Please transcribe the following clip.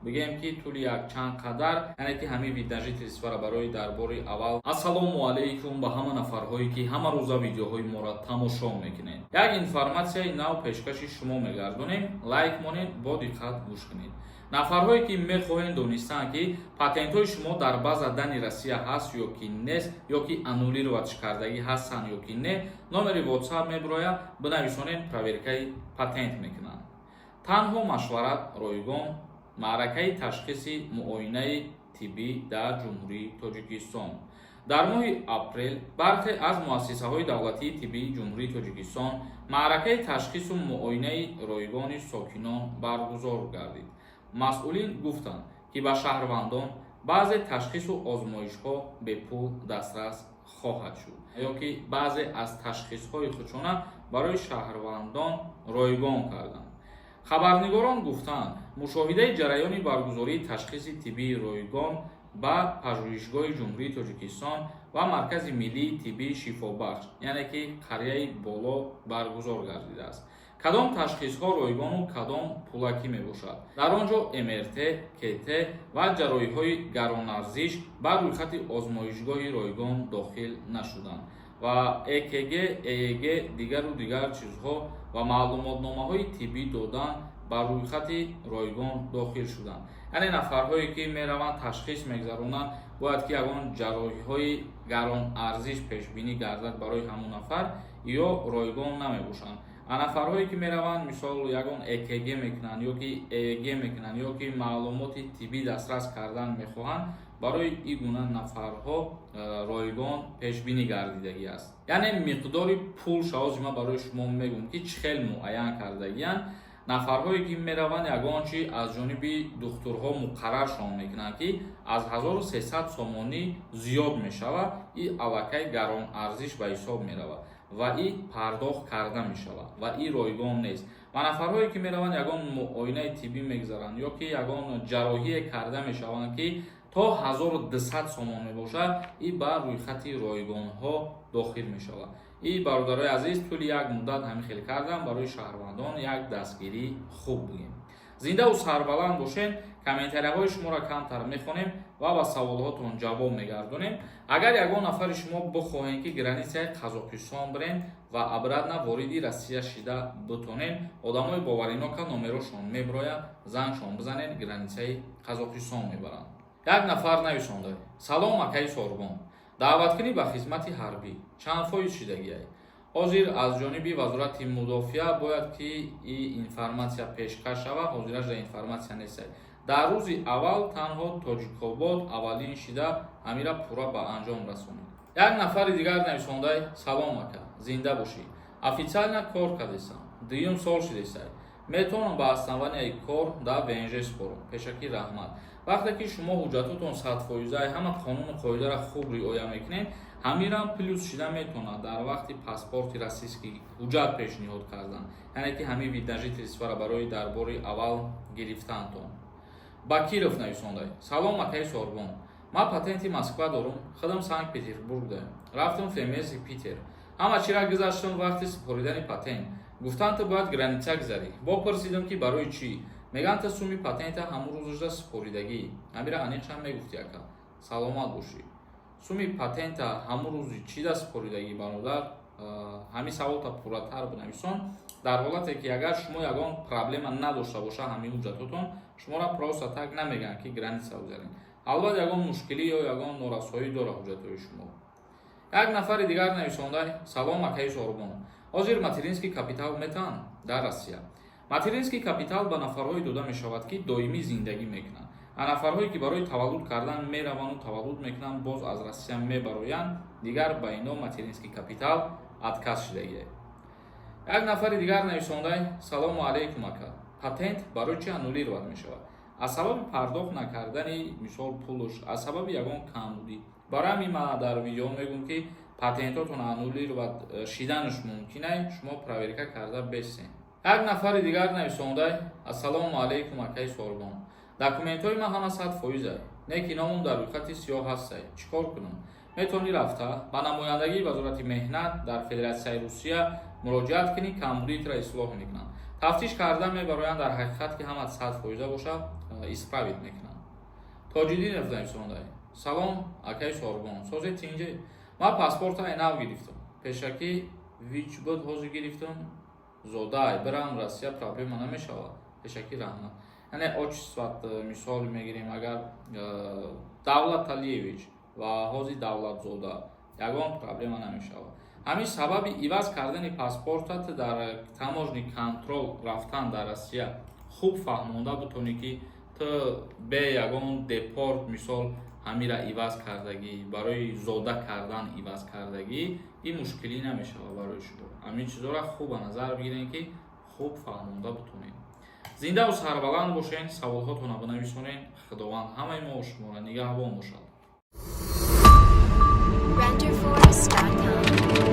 Бигӯем, ки тӯли якчанд қадар, яъне ки ҳамин вид на жительство ро барои дар бори аввал. Ассалому алайкум ба ҳама нафарҳое, ки ҳама рӯза видеоҳои моро тамошо мекунед. Як информатсияи нав пешкаши шумо мегардонем. Лайк монед, бо диққат гӯш кунед. Нафарҳое, ки мехоҳед донистан, ки патентҳои шумо дар база данных Россия ҳаст ё ки нест, ё ки аннулировать кардагӣ ҳастанд ё ки не, номери WhatsApp мебирояд, бинависонед, проверка и патент мекунанд. Танҳо машварат ройгон. Маъракаи ташхиси муоинаи тиббӣ дар Ҷумҳурии Тоҷикистон. Дар моҳи апрел бархе аз муассисаҳои давлатии тиббии Ҷумҳурии Тоҷикистон маъракаи ташхису муоинаи ройгони сокинон баргузор гардид. Масъулин гуфтанд, ки ба шаҳрвандон баъзе ташхису озмоишҳо бепул дастрас хоҳад шуд ё ки баъзе аз ташхисҳои худшона барои шаҳрвандон ройгон карданд. Хабарнигорон гуфтанд, мушоҳидаи ҷараёни баргузории ташхиси тиббии ройгон ба Пажӯҳишгоҳи Ҷумҳурии Тоҷикистон ва Маркази миллии тиббии шифобахш, яъне ки қарияи боло, баргузор гардидааст. Кадом ташхисҳо ройгону кадом пулакӣ мебошад? Дар он ҷо МРТ, КТ ва ҷарроҳиҳои гаронарзиш ба рӯйхати озмоишгоҳи ройгон дохил нашуданд ва ЭКГ, ЭЭГ, дигару дигар чизҳо ва маълумотномаҳои тиббӣ додан ба рӯйхати ройгон дохил шуданд. Яъне нафарҳое, ки мераванд, ташхис мегузаронанд, бояд ки ягон ҷарроҳиҳои гаронарзиш пешбинӣ гардад барои ҳамон нафар ё ройгон намебошанд. А нафарҳое, ки мераванд, мисол, ягон ЭКГ мекунанд ё ки ЭЭГ мекунанд, ё ки маълумоти тиббӣ дастрас кардан мехоҳанд, барои ин гуна нафарҳо ройгон пешбинӣ гардидагӣ аст. Яъне миқдори пул шавози ман барои шумо мегӯм, ки чӣ хел муайян кардагиянд. Нафарҳое, ки мераванд, ягон чи аз ҷониби духтурҳо муқарраршон мекунанд, ки аз 1300 сомонӣ зиёд мешавад, и аллакай гаронарзиш ба ҳисоб меравад ва и пардохт карда мешавад ва и ройгон нест. Ва нафарҳое, ки мераванд, ягон муоинаи тиббӣ мегузаранд ё ки ягон ҷарроҳие карда мешаванд, ки то 1200 сомон мебошад, и ба рӯйхати ройгонҳо дохил мешавад. И бародарои азиз, тӯли як муддат ҳамин хел кардам, барои шаҳрвандон як дастгирии хуб бигем. Зиндаву сарбаланд бошед. Комментарияҳои шуморо камтар мехонем ва ба саволҳотон ҷавоб мегардонем. Агар ягон нафари шумо бихоҳем, ки граница и Қазоқистон бирем ва обратно вориди Россия шида битонем, одамои боваринока номерошон мебирояд, зангшон бизанед, граница и Қазоқистон мебаранд. Як нафар нависонда: «Салом, акаи Сорбон, даъваткунӣ ба хизмати ҳарбӣ чанд фоиз шидагиай?» Ҳозир аз ҷониби Вазорати мудофиа бояд ки и информатсия пешкаш шавад. Ҳозираш дар информатсия нестай. Дар рӯзи аввал танҳо Тоҷикобод аввалин шида ҳамира пурра ба анҷом расонид. Як нафари дигар нависондай: «Салом, ака, зинда бошӣ. Официально кор кардесам, дуюм сол шидесай. Метавонам ба основания и кор дар ВНЖ спорам? Пешакӣ раҳмат». Вақте ки шумо ҳуҷҷатотон 100 фоиза, ҳама қонуну қоидаро хуб риоя мекунед, ҳамирам плюс шида метавонад дар вақти паспорти российский ҳуҷҷат пешниҳод кардан, яъне ки ҳамин вид на жительство ро барои дар бори аввал гирифтаантон. Бакиров нависондай: «Салом, акаи Сорбон, ман патенти Москва дорум, худам Санкт Петербург даем. Рафтам ФМС Питер, ҳама чира гузаштам. Вақти супоридани патент гуфтанд, ту бояд граница гузарӣ. Бо пурсидам, ки барои чӣ? Мегӯянд, ту суми патента ҳамун рӯзашда супоридагӣ. Ҳамира аниқшам мегуфтӣ, ака, саломат бошӣ». Суми патента ҳамун рӯзи чӣ да супоридагӣ, бародар? Ҳамин саволта пурратар бинависон. Дар ҳолате ки агар шумо ягон проблема надошта боша, ҳамин ҳуҷҷатотон, шуморо просто так намегӯянд, ки граница гузаред. Албатта, ягон мушкилӣ ё ягон норасоӣ дора ҳуҷҷатҳои шумо. Як нафари дигар нависонда: «Салом, акаи Сорбон, ҳозир материнский капитал метаҳанд дар Россия?» Материнский капитал ба нафарҳое дода мешавад, ки доимӣ зиндагӣ мекунанд. А нафарҳое, ки барои таваллуд кардан мераванду таваллуд мекунанд, боз аз Россия мебароянд, дигар ба ино материнский капитал отказ шудагие. Як нафари дигар нависондай: «Салому алайкум, ака, патент барои чи аннулировать мешавад?» Аз сабаби пардохт накардани, мисол, пулуш, аз сабаби ягон камбудӣ. Барои ҳамин ман дар видео мегӯм, ки патентотон аннулировать шиданаш мумкинай, шумо проверка карда бесен. Як нафари дигар нависондай: «Ассалому алайкум, акаи Сорбон, документҳои ман ҳама 100 фоизай, не ки номам дар рӯйхати сиёҳ ҳастай, чӣ кор кунам?» Метавонӣ рафта ба намояндагии Вазорати меҳнат дар Федератсияи Русия муроҷиат кунӣ, камбудиитро ислоҳ мекунанд, тафтиш карда мебароянд. Дар ҳақиқат ки ҳама 100 фоиза бошад. Исправить мекунанд. Тоҷиддинов нависондай: «Салом, акаи Сорбон, сози, тинҷе? Ман паспорта нав гирифтам, пешакӣ ВИЧ буд, ҳозир гирифтам, зодай, бирам Россия, проблема намешавад? Пешакӣ раҳмат». Яъне отчество мисол мегирем, агар Давлаталиевич ва ҳозир Давлатзода, ягон проблема намешавад. Ҳамин сабаби иваз кардани паспортат дар таможенный контроль рафтан дар Россия хуб фаҳмонда бутонӣ, ки ту бе ягон депорт, мисол, ҳамира иваз кардагӣ, барои зода кардан иваз кардагӣ, ин мушкилӣ намешавад барои шумо. Ҳамин чизҳоро хуб ба назар бигирем, ки хуб фаҳмонда бутонем. Зиндаву сарбаланд бошен, саволҳотонро бинависонед. Худованд ҳамаи мо шуморо нигаҳбон бошад. Renderforest.com.